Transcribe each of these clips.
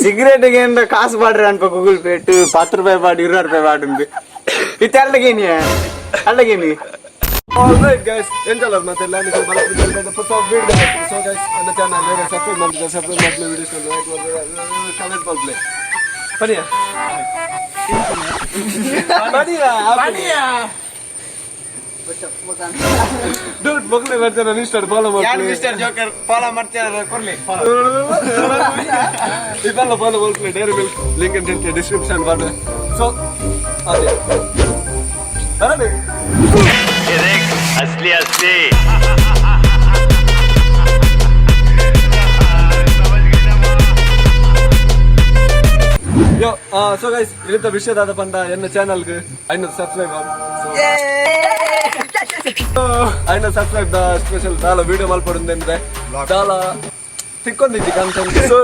Cigarette ಗೆ ಕಾಸು ಪಾಡ್ರೆ ಅನ್ಪ Google pay 10 ರೂಪಾಯಿ ಪಾಡು 20 ರೂಪಾಯಿ ಪಾಡು ಇತ್ತೆ ಅಲ್ಲಗೇನಿ ಅಲ್ಲಗೇನಿ. ಆಲ್ರೈಟ್ ಗೈಸ್, ಎಂಜಲ್ ಮತ್ತೆ ಎಲ್ಲ ಹೊಸ ವಿಡಿಯೋ. ಸೊ ಗೈಸ್, ನನ್ನ ಚಾನಲ್ ಸಬ್ಸ್ಕ್ರೈಬ್ ಮಾಡಿದ್ರೆ ಸಬ್ಸ್ಕ್ರೈಬ್ ಮಾಡಲಿ, ವಿಡಿಯೋಸ್ ಲೈಕ್ ಮಾಡಿ, ಕಮೆಂಟ್ ಮಾಡಲಿ. ಬನ್ನಿ ಬನ್ನಿ. ದುಡ್ಡು ಮಕ್ಕಳು ಬರ್ತಾರೆ, ಇನ್ಸ್ಟಾಡ್ ಫಾಲೋ ಮಾಡಿ. ಮಿಸ್ಟರ್ ಜೋಕರ್ ಫಾಲೋ ಮಾಡ್ತೀರ ಕೊಡ್ಲಿ. ಇದೆಲ್ಲ ಫಾಲೋ ಮಾಡ್ಲಿ. ಡೈರಿ ಮಿಲ್ಕ್ ಲಿಂಕ್ ಅಂತ ಡಿಸ್ಕ್ರಿಪ್ಷನ್ ಮಾಡಿ. ಸೊ ಅದೇ ಬರಲಿ. असली असली. ಯೋ, ಸೊ ಗೈಸ್, ಇಲ್ಲಿಂದ ವಿಷಯದಾದ ಪಂಡ ಎನ್ನ ಚಾನಲ್ಗೆ 500 ಸಬ್ಸ್ಕ್ರೈಬ್. 500 ಸಬ್ಸ್ಕ್ರೈಬ್ the special ದಾಲ ವಿಡಿಯೋ ಮಲ್ಪಡುಂದೆ ದಾಲ ತಿಕ್ಕೊಂದಿಜ್ಜಿ ಕಂಟೆಂಟ್. ಸೊ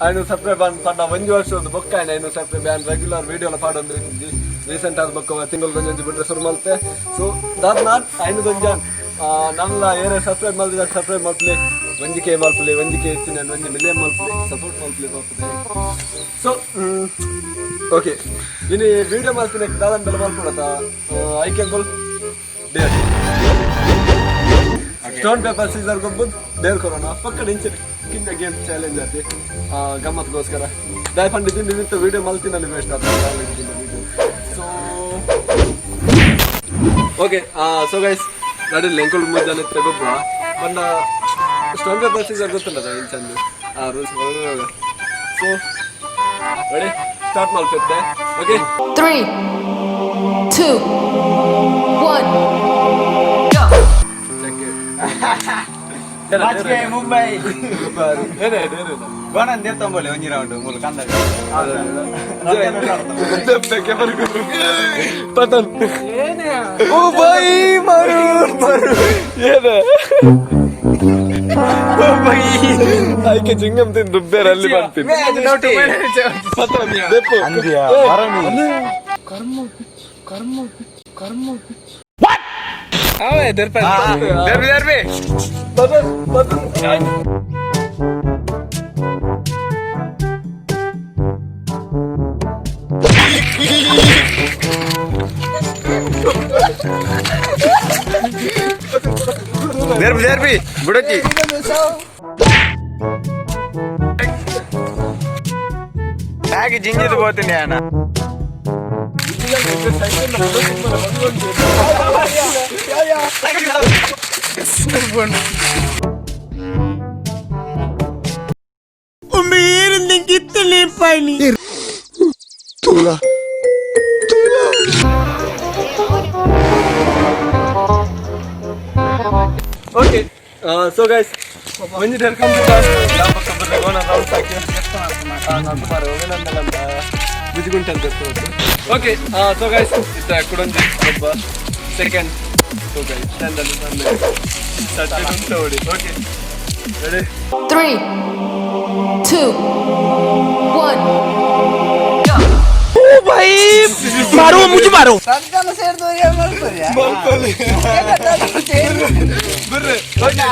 500 ಸಬ್ಸ್ಕ್ರೈಬ್ ಪಂಡ ಒಂಜಿ ವರ್ಷ ಒಂದು ಬೊಕ್ಕ 500 ಸಬ್ಸ್ಕ್ರೈಬ್ ಆನ್ ರೆಗ್ಯುಲರ್ ವಿಡಿಯೋ ಪಾಡೊಂದು ರೀಸೆಂಟ್ ಆದ ಬೊಕ್ಕ ತಿಂಗಳು ಒಂಜೊಂಜಿ ಬಿಟ್ರೆ ಶುರು ಮಲ್ತೆ. ಸೊ ದಾದ ನಾನ್ 500 ಒಂಜಾನ್ ನಲ್ಲ ಏನೇ ಸಬ್ಸ್ಕ್ರೈಬ್ ಮಲ್ತಿದ ಸಬ್ಸ್ಕ್ರೈಬ್ ಮಲ್ಪಲಿ, 1K ಮಲ್ಪಲಿ, 1K ಇತ್ತಿನ 1 ಮಿಲಿಯನ್ ಮಲ್ಪಲಿ, ಸಪೋರ್ಟ್ ಮಲ್ಪಲಿ ಮಲ್ಪಲಿ. ಸೊ ಓಕೆ, ಇನ್ನು ವಿಡಿಯೋ ಮಲ್ಪಿನ ದಾದಂತೆಲ್ಲ ಮಲ್ಪಡತ್ತ ಐಕೆಂಗೊಲ್ ಡೇರ್, ಸ್ಟೋನ್ ಪೇಪರ್ ಸೀಸರ್ ಗೊಬ್ಬದ್ ಡೇರ್ ಕೊರೋಣ ಪಕ್ಕದ ಇಂಚೆ ಕಿಂದ ಗೇಮ್ ಚಾಲೆಂಜ್ ಆತಿ ಗಮ್ಮತ್ಗೋಸ್ಕರ. ದಾಯ್ ಫಂಡ್ ತಿಂಡಿ ನಿಂತ ವಿಡಿಯೋ ಮಲ್ತಿನಲ್ಲಿ ವೇಸ್ಟ್ ಆಗ್ತದೆ video. So okay, so guys, ನಡಿಲ್ಲ ಎಂಕುಲು ಮುಂಜಾನೆ ಗೊಬ್ಬ ಬಂದ. ಸ್ಟೋನ್ ಪೇಪರ್ ಸೀಸರ್ ಗೊತ್ತಲ್ಲ ಇಂಚಂದು ಆ ರೂಲ್ಸ್. ಸೊ ರೆಡಿ, ಸ್ಟಾರ್ಟ್ ಮಾಡ್ತಿದ್ದೆ. ಓಕೆ. 3, 2, 1, go! Mumbai ಗೋಣನ್ ದೇರ್ತಂಬೋಲೆ ಒಂಜಿ ರೌಂಡ್ ಮೂಲು ಕಂದ. ಪತನ್ ಓ ಬೈ ಮಾರು ಮಾರು ಏನ ಆಯ್ಕೆ ಚಿಂಗಂ ತಿಂದು ದುಬ್ಬೇರ ಅಲ್ಲಿ ಬರ್ತೀನಿ. ಪತನ್ ದೆಪ್ಪು. ದರ್ಬಿ ದರ್ಬಿ. ಪತನ್ ಪತನ್. ದರ್ಬಿ ದರ್ಬಿ ಬುಡಚಿ. ಬ್ಯಾಗ್ ಜಿಂಜಿದ್ పోతుంది ಅಣ್ಣ. ಓಕೆ, ಸೊ ಗೈಸ್, ಒಂಜಿ ಡೇರ್ ಕಂಪ್ಲೀಟ್. ಬುಜಿಗುಂಟಲ್. ಓಕೆ, ಸೊ ಗೈಸ್, ಇತ್ತ ಕುಡೊಂಜಿ ಒಬ್ಬ ಸೆಕೆಂಡ್. ಸೊ ಗೈಸ್, okay, ready. 3, 2, 1, go! ಬರ್ರಿ. ಓಕೆ,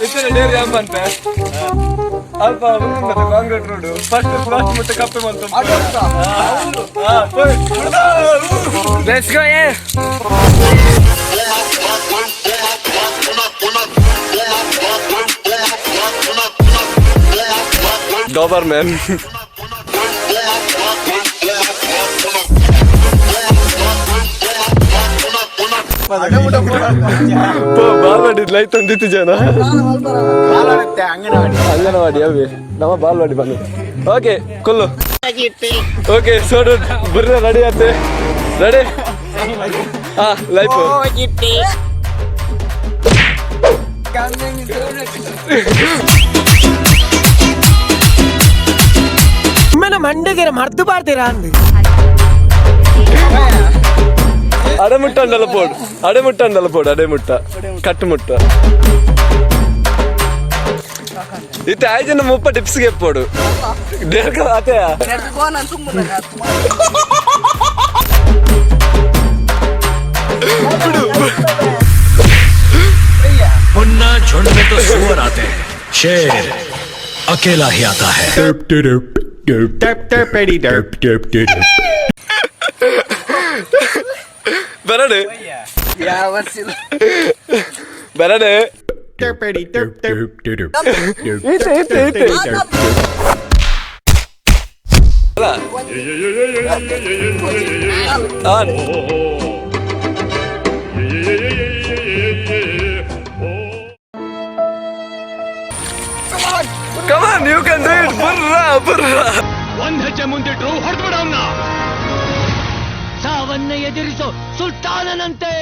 ಇತ್ತನೆ ಡೇರ್ ಯಾಂಬಂತೆ ಅಲ್ಪ ಮುಂದೆ ಕಾಂಕ್ರೀಟ್ ರೋಡ್ ಫಸ್ಟ್ ಫಸ್ಟ್ ಮುಟ್ಟ ಕಪ್ಪೆ ಬಂತು. Let's go ಏ. ಡಾಬರ್ ಮ್ಯಾನ್. ಬಾಲ್ವಾಡಿ ಲೈಟ್ ತಂದಿತ್ತು ಜನ. ಅಂಗನವಾಡಿ. ಅಂಗನವಾಡಿ ಅವಿ ನಮ್ಮ ಬಾಲ್ವಾಡಿ ಬಂದು. ಓಕೆ ಕೊಲ್ಲು. ಓಕೆ, ಸೊ ಬರ್ರಿ, ರೆಡಿ ಆಯ್ತು, ರೆಡಿ. ಹಾ ಲೈಫ್. ಮಂಡೆಗೆರೆ ಮರ್ದು ಪಾಡ್ತೀರಾ ಅಂದು. ಅಡೆಮುಟ್ಟ ಅಂಡಲ್ಲ ಪೋಡು, ಅಡೆಮುಟ್ಟ ಅಂಡಲ್ಲ ಪೋಡು, ಅಡೆಮುಟ್ಟ ಕಟ್ಟುಮುಟ್ಟ. ಇತ್ತೆ ಆಯ್ತು 30 ಟಿಪ್ಸ್ಗೆ ಪೋಡು ದೇರ್ಕ ಆತೆಯ. मुन्ना, झुंड में तो सुअर आते हैं, शेर अकेला ही आता है। Derp derp derp derp derp derp derp derp. ಬರಡು ಬರಡು. Derp derp derp derp derp. ಈತೆ ಈತೆ ಈತೆ. On. Come on, you can do it. Burra, burra. ಒಂದ್ ಹೆಜ್ಜೆ ಮುಂದಿಟ್ರು ಹೊಡೆದು ಬಿಡ. ಸಾವನ್ನ ಎದುರಿಸೋ ಸುಲ್ತಾನನಂತೆ.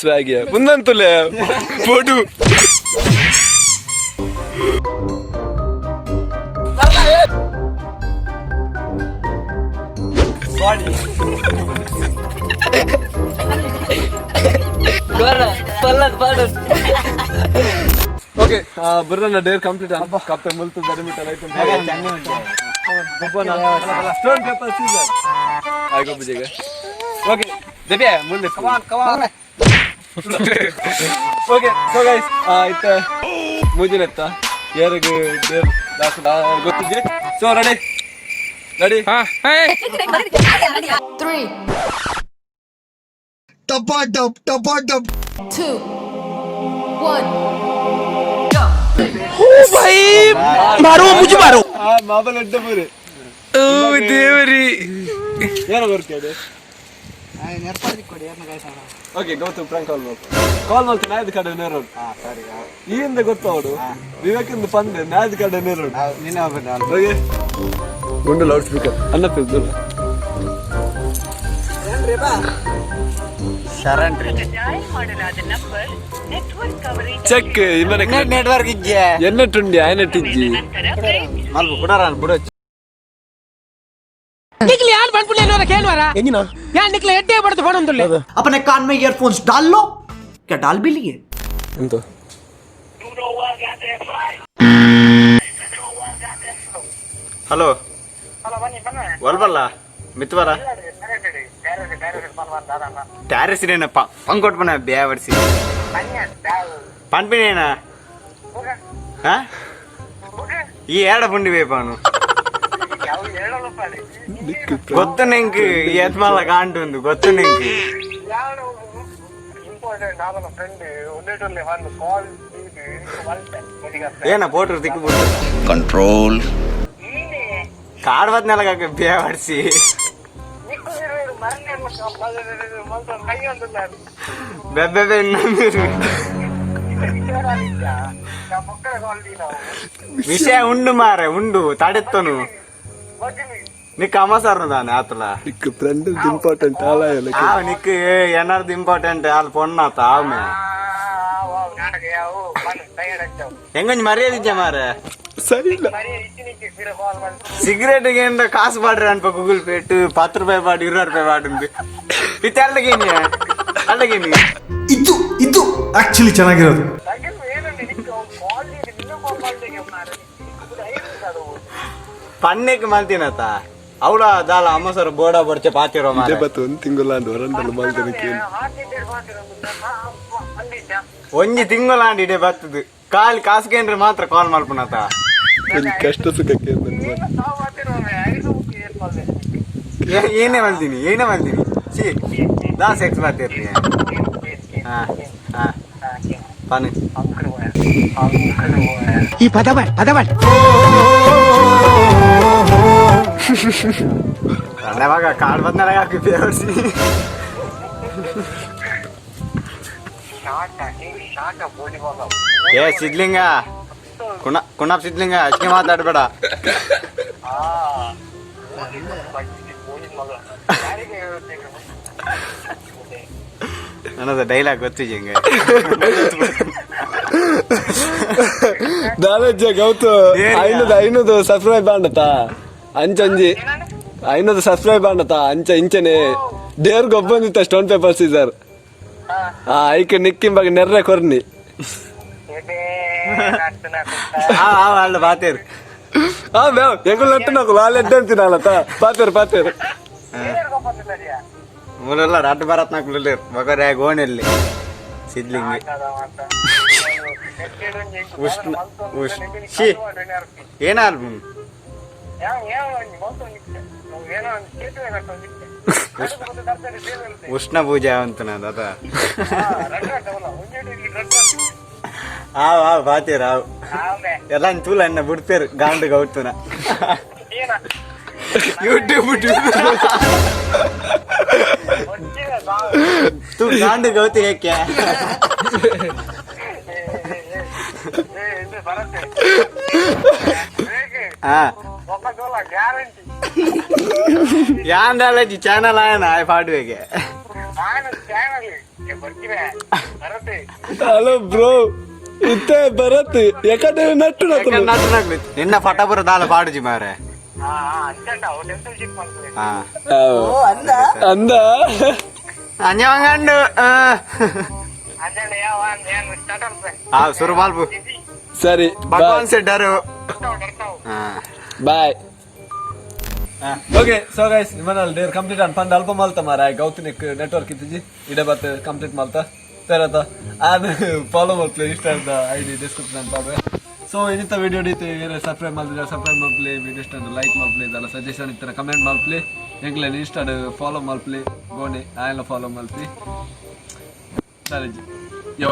ಸ್ವ್ಯಾಗಿಯ ಮುಂದಂತುಲೆ ಫೋಟೋ. ಓಕೆ, ಬುರ್ರನ ಡೇರ್ ಕಂಪ್ಲೀಟ್. ಕಪ್ಪೆ ಮುಲ್ತು ದರಿಮಿಟಲ್ ಆಯ್ತು. ಸ್ಟೋನ್ ಪೇಪರ್ ಸೀಸರ್ ಆಗೋಬಿಜೆಗೆ. ಓಕೆ, ದೆಬ್ಯಾ ಮುಂದೆ. ಓಕೆ, ಸೊ ಗೈಸ್, ಇತ್ತ ಮೂಜಿನೆತ್ತ ಯಾರಿಗೂ ಡೇರ್ ದಾಸ ಗೊತ್ತಿದ್ದೆ. So ready ready. Three, two, one, go. ಮಾರೋ ಮುಜು ಮಾರೋ. ಮಾಬಲ್ ಅಡ್ಡ ಪೂರೆ. ದೇವರಿ. ಯಾರು ಬರ್ತೀಯ? ಓಕೆ, ಗೌತಮ್ ಪ್ರಂಕ್ ಕಾಲ್ ಮಾಡ್ತು. ಕಾಲ್ ಮಾಡ್ತು ನಾಯ್ದ ಕಡೆ ನೇರೋಡು. ಸರಿ. ಈ ಹಿಂದೆ ಗೊತ್ತ ಅವಡು ವಿವೇಕಿಂದ ಪಂದೆ ನಾಯ್ದ ಕಡೆ ನೇರೋಡು. ನಿನ್ನ. ಓಕೆ, ಗುಂಡು ಲೌಡ್ ಸ್ಪೀಕರ್ ಅನ್ನ ಪಿಲ್ದು. ಶರಣ್ ರೀ. ಚೆಕ್ ಇಮ್ಮನೆ. ನೆಟ್ವರ್ಕ್ ಇಜ್ಜೆ. ಎನ್ನಟ್ಟುಂಡಿ ಆಯನಟ್ಟಿಜ್ಜಿ. ಮಲ್ಪ ಕುಡಾರ ಬಿಡು. ನಿಕ್ಲಿ ಯಾರು ಬಂದ್ಬಿಡ್ಲಿ ಕೇಳುವಾರ ಯಾನ್ ನಿಕ್ಲೆ ಎಡ್ಡೆ ಬಡ್ದು ಬಡೊಂದುಲ್ಲೆ. अपने कान में ईयरफोन्स डाल लो। क्या डाल भी लिए? ಎಂತ? Hello, ಒಲ್ಬಲ್ಲ ಮಿತ್ವರ terrace ರೇನಪ್ಪ ಪಂಕೊಟ್ಪನ ಬೇವರ್ಸಿ ಪನ್ಪಿನೇನ. ಹಾ, ಈ ಏಡ ಪುಂಡಿ ಬೇಪಾನು ಗೊತ್ತು ನಿಂಕ್. ಎತ್ಮಲ್ಲ ಕಾಂಟುಂದು ಗೊತ್ತು ನಿಂಕ್. ಏನ ಫೋಟೋ ತಿಕ್ಕು ಬಿಟ್ಟು. ಕಂಟ್ರೋಲ್. ಕಾಡ್ಬತ್ ನೆಲಗಾಕ ಬೇವರ್ಸಿ ಬೆಬ್ಬೆ ಬೆನ್ನ ವಿಷಯ ಉಂಡು ಮಾರೆ ಉಂಡು ತಡೆತ್ತನು ನಿಕ್ಕ ಅಮಸರ್ನು ತಾನೆ ಆತಲ. ನಿಕ್ ಫ್ರೆಂಡ್ ಇಂಪಾರ್ಟೆಂಟ್ ಆಲ. ಆ ನಿಕ್ ಏನಾರ್ದು ಇಂಪಾರ್ಟೆಂಟ್ ಅಲ್ಲಿ ಪೊಣ್ಣಾತ ಆಮೆ ಹೆಂಗೊಂಜಿ ಮರ್ಯಾದಿಜ್ಜ ಮಾರೆ. ಸರಿ ಇಲ್ಲ. ಸಿಗರೇಟ್ ಏನ್ರ ಕಾಸು ಪಾಡ್ರಿ ಅನ್ಪ ಗೂಗಲ್ ಪೇ ಇಟ್ಟು 10 ರೂಪಾಯಿ ಪಾಡು 20 ರೂಪಾಯಿ ಪಾಡು ಇತ್ತೆ ಅಲ್ಲಗೇನಿ ಅಲ್ಲಗೇನಿ. ಇದು ಇದು ಆಕ್ಚುಲಿ ಚೆನ್ನಾಗಿರೋದು. ಪನ್ನೆಕ್ ಮಲ್ತಿನತ ಅವಳ ದಾಲ ಅಮ್ಮ ಸರ್ ಬೋಡ ಬೊಡ್ಚೆ ಪಾತಿರೋ ಮಾರೆ. ಬತ್ತು ಒಂದು ತಿಂಗಳ ಹೊರಂಡಲು ಮಲ್ದನಕ್ಕೆ. ಒಂಜಿ ತಿಂಗಳಾಂಡ್ ಇಡೆ ಬರ್ತದೆ ಕಾಲ್ ಕಾಸುಗೇನ್ರ ಮಾತ್ರ ಕಾಲ್ ಮಲ್ಪುನತ. ಒಂದು ಕಷ್ಟ ಸುಖಕ್ಕೆ. ಏನೇ ಮಲ್ತೀನಿ ಏನೇ ಮಲ್ತೀನಿ ಸಿ ದಾ ಸೆಕ್ಸ್ ಮಾತಿರ್ಲಿ. ಹಾ ಹಾ ಪನ್. ಈ ಪದ ಬಾಡ್ ಪದ ಬಾಡ್. ಯಾವಾಗ ಕಾಡ್ ಬಂದ್ಮೇಲೆ ಹಾಕಿ ಬೇವರ್ಸಿ. ಏ ಸಿದ್ಲಿಂಗ, ಕುಣ ಕುಣಪ್ ಸಿದ್ಲಿಂಗ, ಅಷ್ಟೇ ಮಾತಾಡ್ಬೇಡ. ಅನ್ನೋದು ಡೈಲಾಗ್ ಗೊತ್ತಿದೆ ಹೆಂಗೆ. ದಾಲಜ್ಜ ಗೌತು. ಐನೂದು ಐನೂದು ಸಬ್ಸ್ಕ್ರೈಬ್ ಆಂಡತ ಅಂಚಂಜಿ 500 ಸಬ್ಸ್ಕ್ರೈಬ್ ಆಂಡತ ಅಂಚ ಇಂಚನೆ ಡೇರ್ ಗೊಬ್ಬಂದಿತ್ತ ಸ್ಟೋನ್ ಪೇಪರ್ ಸೀಸರ್. ಆ ಐಕ್ ನಿಕ್ಕಿಂಬಾಗ ನೆರ್ರೆ ಕೊರ್ನಿ. ಆ ಆ ಅಲ್ಲ ಬಾತೇರು. ಆ ಮ್ಯಾವ್ ಎಂಗುಲ್ ನಟ್ಟು ನಾಕು ವಾಲ್ ಎಡ್ಡೆ ಅಂತಿನಲ್ಲತ ಪಾತೇರು ಪಾತೇರು. ಮೂಲಲ್ಲ ರಡ್ಡು ಬರತ್ ನಾಕು ಬೊಕ ಗೋಣೆಲ್ಲಿ ಸಿದ್ಲಿಂಗ್ ಉಷ್ಣ ಉಷ್ಣ she ಏನ ಆಲ್ಬಮ್. ಉಷ್ಣ ಪೂಜೆ ಅಂತ ಅದ. ಆವ್ ಆವ್ ಬಾತೀರ ಆವ್ ಎಲ್ಲ ತೂಲ ಎನ್ನ ಬಿಡ್ತೇರು ಗಾಂಡು ಗೌತುನ. ಯೂಟ್ಯೂಬ್ ತೂ ಗಾಂಡು ಗೌತಿ ಏಕೆ? ಹಾ ಯಾಂದಾಲಜಿ ಚಾನಲ್ ಆಯನ ಆಯ್ ಪಾಡುವೆಗೆ. ಹಲೋ ಬ್ರೋ, ಇತ್ತೆ ಬರತ್ ಯಾಕಂದ್ರೆ ನಟ್ಟು ನಾಕು. ನಿನ್ನ ಫಟಾಪುರ ದಾಲ ಪಾಡುಜಿ ಮಾರೆ. ಹಾ. ಅಂದ. ಅಂಜವಂಗಂಡು ಆ ಸುರು ಮಾಲ್ಪು. ಸರಿ. ಭಗವಾನ್ ಸೆಡ್ಡರು. ಹಾ. ಬಾಯ್. ಓಕೆ, ಸೊ ಗೈಸ್, ನಿಮ್ಮನಲ್ಲಿ ಡೇರ್ ಕಂಪ್ಲೀಟ್ ಅನ್ ಪಂಡ ಅಲ್ಪ ಮಲ್ತ ಮಾರ ಗೌತಿನಿಕ್ ನೆಟ್ವರ್ಕ್ ಇತ್ತಿಜಿ. ಇಡೆ ಬತ್ತ ಕಂಪ್ಲೀಟ್ ಮಲ್ತ ಪೇರತ ಆನ್ ಫಾಲೋ ಮಲ್ಪ್ಲೆ ಇನ್ಸ್ಟಾದ ಐಡಿ ಡಿಸ್ಕ್ರಿಪ್ಷನ್ ಪಾಪೆ. ಸೊ ಇನ್ನಿತ ವಿಡಿಯೋ ಡೀತೆ ಏನೇ ಸಬ್ಸ್ಕ್ರೈಬ್ ಮಲ್ತಿದ್ರೆ ಸಬ್ಸ್ಕ್ರೈಬ್ ಮಲ್ಪ್ಲೆ, ವಿಡಿಯೋ ಇಷ್ಟ ಲೈಕ್ ಮಲ್ಪ್ಲೆ, ಇದೆಲ್ಲ ಸಜೆಷನ್ ಇತ್ತರ ಕಮೆಂಟ್ ಮಲ್ಪ್ಲೆ, ಎಂಗ್ಲೆ ಇನ್ಸ್ಟಾಡ್ ಫಾಲೋ ಮಲ್ಪ್ಲೆ, ಗೋಣಿ ಆಯಲ್ಲ ಫಾಲೋ ಮಲ್ಪಿ. ಸರಿ, ಯೋ.